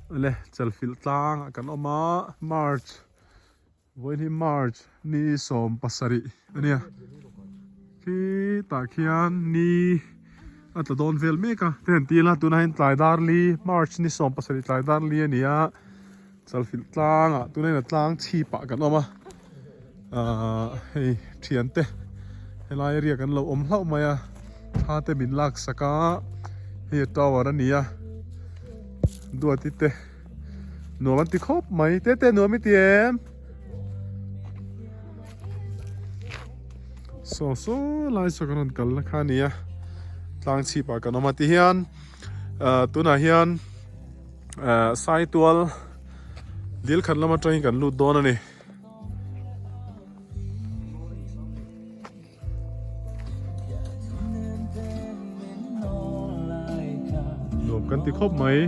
Awle chalfilh tlang ah kan awm a March vawiin hi March ni 17 a nia khitah khian ni a tla dawn vel mek a te han ti ila tunah hian tlai dar li March ni 17 tlai dar li a ni a chalfilh tlang ah tunah hian a tlang chhip ah kan awm a ahh hei thian te helai area kan lo awm hlauh mai a thla te min lak sak a hei a tower a ni a duati te nuam an ti khawp mai te te nuam i ti em saw saw lai saw kan rawn kal na kha a ni a tlang chhip ah kan awm a ti hian ahh tunah hian ahh saitual dil khat lam atangin kan lut dawn a ni. Nuam kan ti khawp mai.